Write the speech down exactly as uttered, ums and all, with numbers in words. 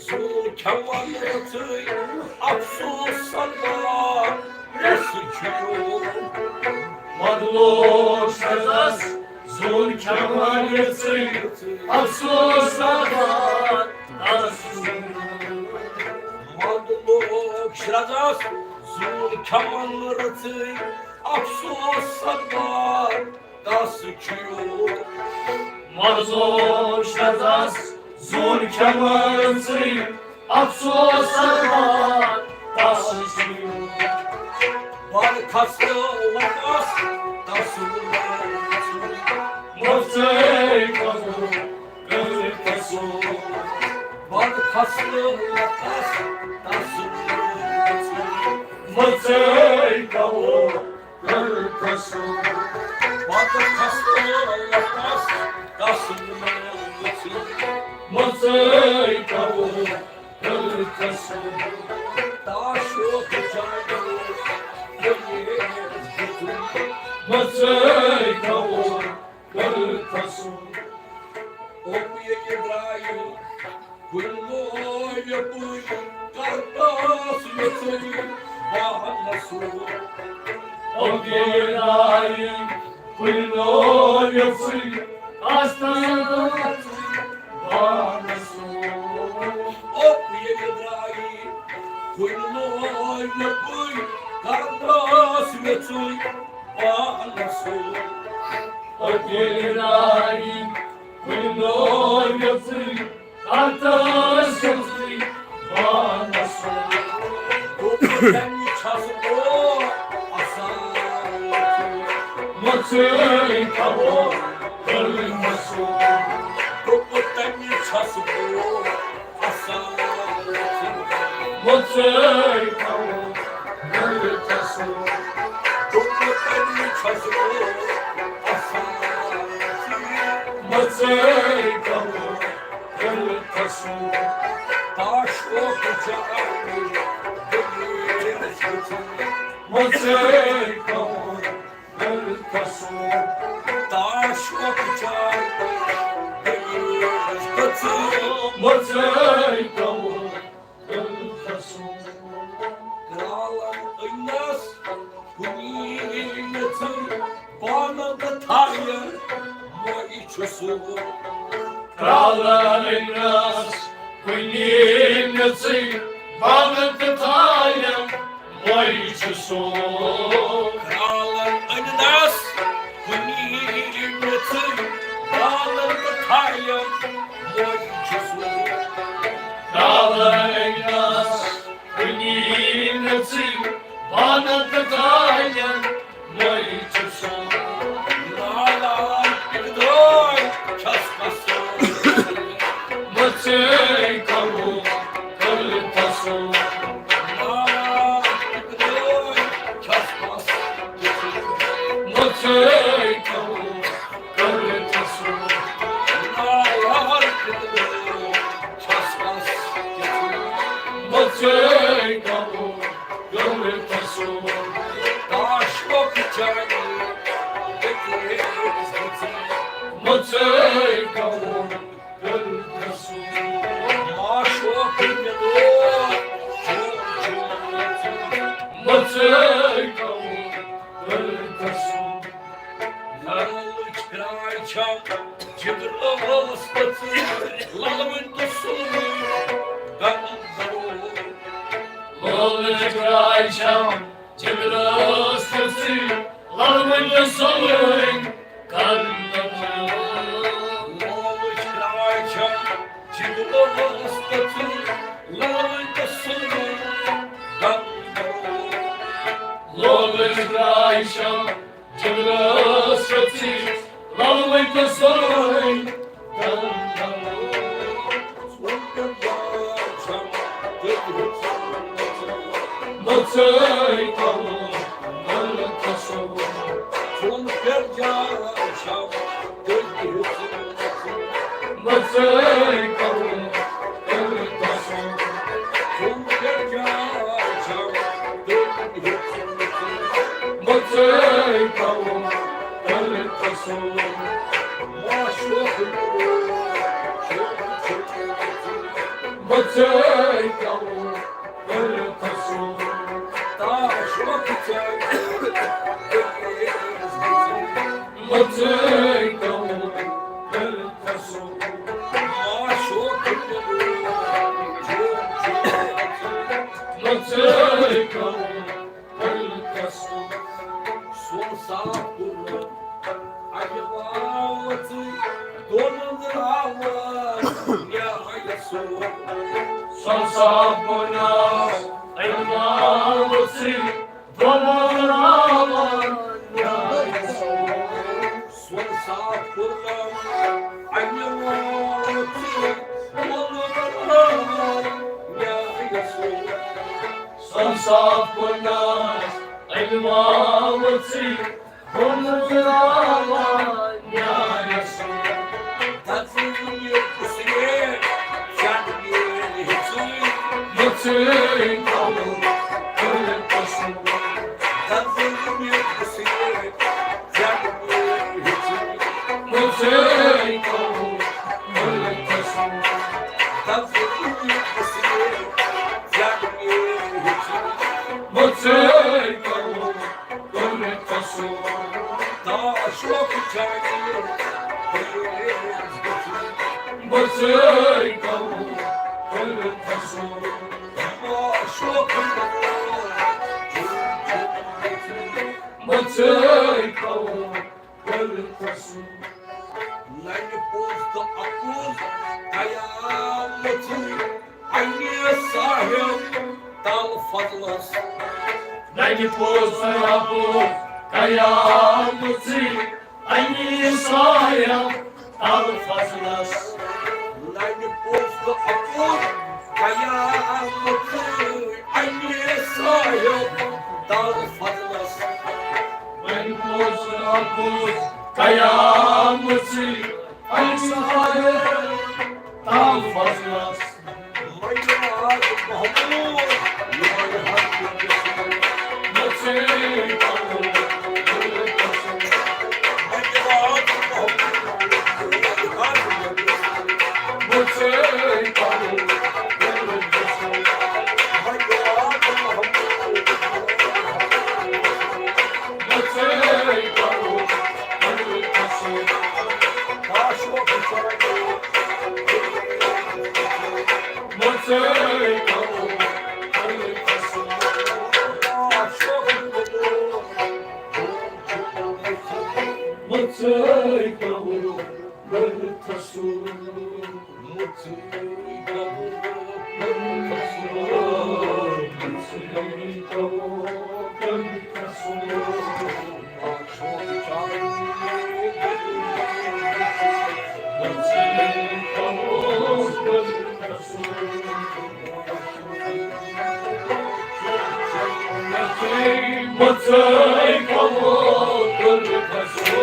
زوٗن کھٮ۪وان رٕژٕے، افسوس سلوار، رس چھُ یوٗت۔ مۄغلوک سزاس زوٗن کھٮ۪وان رٕژٕے، افسوس سلوار، رس چھُ یوٗت۔ مۄغلوک سزاس زوٗن کھٮ۪وان رٕژٕے، افسوس سلوار، تس چھُ یوٗت۔ مۄغلوک سزاس زوٗن کھٮ۪وان ژٕے، افسوس سلوار، تس چھُ یوٗت۔ بد خصلتس تس مۄژے قبول کٔر قصوٗر۔ بد خصلتس تس مۄژے قبول کٔر قصوٗر۔ پتہٕ کھسہٕ لوکس قصوٗر۔ مۄژے قبول کٔر قصوٗر۔ تاشوک جایو مۄژے قبول کٔر قصوٗر۔ اوٚپ ییٚلہِ درٛایہِ کُنہِ لوے یپٲرۍ کرتاس یژٕے بہانس سُہ۔ اوٚپ ییٚلہِ درٛایہِ کُنہِ لوے یپٲرۍ کرتاس یژٕے بہانس سُہ۔ اوٚپ ییٚلہِ درٛایہِ کُنہِ لوے یپٲرۍ کرتاس یژٕے بہانس سُہ۔ اوٚپ ییٚلہِ درٛایہِ کُنہِ لوے یپٲرۍ کرتاس یژٕے بہانس سُہ۔ دوٚپُن، تٔمِس چھَس بہٕ اَسان۔ مۄژے قبول کٔر قصوٗر۔ دوٚپُن، تٔمِس چھَس بہٕ اَسان۔ مۄژے قبول کٔر قصوٗر۔ دوٚپُن، تٔمِس چھَس بہٕ اَسان۔ مۄژے قبول کٔر قصوٗر۔ تاشوک جایو مۄژے قبول کٔر قصوٗر۔ تاشوک جایو مۄژے قبول کٔر قصوٗر۔ کرٛالَن أنِس کُنی نٔژٕے بانَن تہٕ تھایَن مۄے چھُ سُہ۔ کرٛالَن أنِس کُنی نٔژٕے بانَن تہٕ تھایَن مۄے چھُ سُہ۔ کرٛالَن أنِس کُنی نٔژٕے بانَن تہٕ تھایَن مۄے چھُ سُہ۔ کرٛالَن أنِس کُنی نٔژٕے بانَن تہٕ تھایَن مۄے چھُ سُہ۔ نالان پِکدٲے چھَس قصوٗر۔ مۄژے قبول کٔر قصوٗر۔ نالان پِکدٲے چھَس قصوٗر۔ مۄژے قبول کٔر قصوٗر۔ نالان پِکدٲے چھَس قصوٗر۔ مۄژے قبول کٔر قصوٗر۔ تاشوک جایو مۄژے قبول کٔر قصوٗر۔ مۄژے قبول کٔر قصوٗر۔ معشوق مےٚ دوست، مۄژے قبول کٔر قصوٗر۔ لالٕچ کرٛاے چھَم جِگرَس تٔژٕے، لَلوٕنۍ تہٕ سُلوٕنۍ غم بَرو۔ لالٕچ کرٛاے چھَم جِگرَس تٔژٕے، لَلوٕنۍ تہٕ سُلوٕنۍ غم بَرو۔ لالٕچ کرٛاے چھَم جِگرَس تٔژٕے، لَلوٕنۍ تہٕ سُلوٕنۍ غم بَرو۔ لالٕچ کرٛاے چھَم جِگرَس تٔژٕے، لَلوٕنۍ تہٕ سُلوٕنۍ غم بَرو۔ مۄژے قبول کٔر قصوٗر۔ مۄژے قبول کٔر قصوٗر۔ مۄژے قبول کٔر قصوٗر۔ مٔژے کَوُر کٔرِتھ سُہ۔ تاش وقت ژےٚ۔ مٔژے کَوُر کٔرِتھ سُہ۔ تاش وقت ژےٚ۔ مٔژے کَوُر کٔرِتھ سُہ۔ سون صاف کوٚر اَمہِ باوژٕے دۄن دراوَن نیاے سُہ۔ سون صاف کوٚر اَمہِ باوژٕے دۄن دراوَن نیاے سُہ۔ سون صاف کوٚر اَمہِ باوژٕے دۄن دراوَن نیاے سُہ۔ سون صاف کوٚر اَمہِ باوژٕے دۄن دراوَن نیاے سُہ۔ تَتھ زٔمیٖن کُس ریٹ زیادٕ میٲنۍ ہیٚژٕے۔ مٔژے کَوُر کٔرِتھ سُہ۔ تَتھ زٔمیٖن کُس ریٹ زیادٕ میٲنۍ ہیٚژٕے۔ مٔژے کَوُر کٔرِتھ سُہ۔ تَتھ زٔمیٖن کُس ریٹ زیادٕ میٲنۍ ہیٚژٕے۔ مٔژے کَوُر کٔرِتھ سُہ۔ تاش وقت ژےٚ۔ مٔژے کَوُر کٔرِتھ سُہ۔ تاش وقت ژےٚ۔ مٔژے کَوُر کٔرِتھ سُہ۔ ننہِ پوٚز تہٕ اَپُز قیامتٕے اَنہِ صاحب تَل فضلَس۔ ننہِ پوٚز تہٕ اَپُز قیامتٕے اَنہِ صاحب تَل فضلَس۔ ننہِ پوٚز تہٕ اَپُز قیامتٕے اَنہِ صاحب تَل فضلَس۔ وۄنۍ پوٚز اَپُز قیامتٕے اَنہِ صاحب تَل فضلَس۔ میاد محمود، میاد محمود۔ مٔژے کَوُر کٔرِتھ سُہ۔ میاد محمود، میاد محمود۔ مٔژے کَوُر کٔرِتھ سُہ۔ میاد محمود۔ مٔژے کَوُر کٔرِتھ سُہ۔ تاش وقت ژےٚ۔ مٔژے کَوُر کٔرِتھ سُہ۔ تاش وقت ژےٚ۔ مٔژے کَوُر کٔرِتھ سُہ۔ مٔژے کَوُر کٔرِتھ سُہ۔ مٔژے کَوُر کٔرِتھ سُہ۔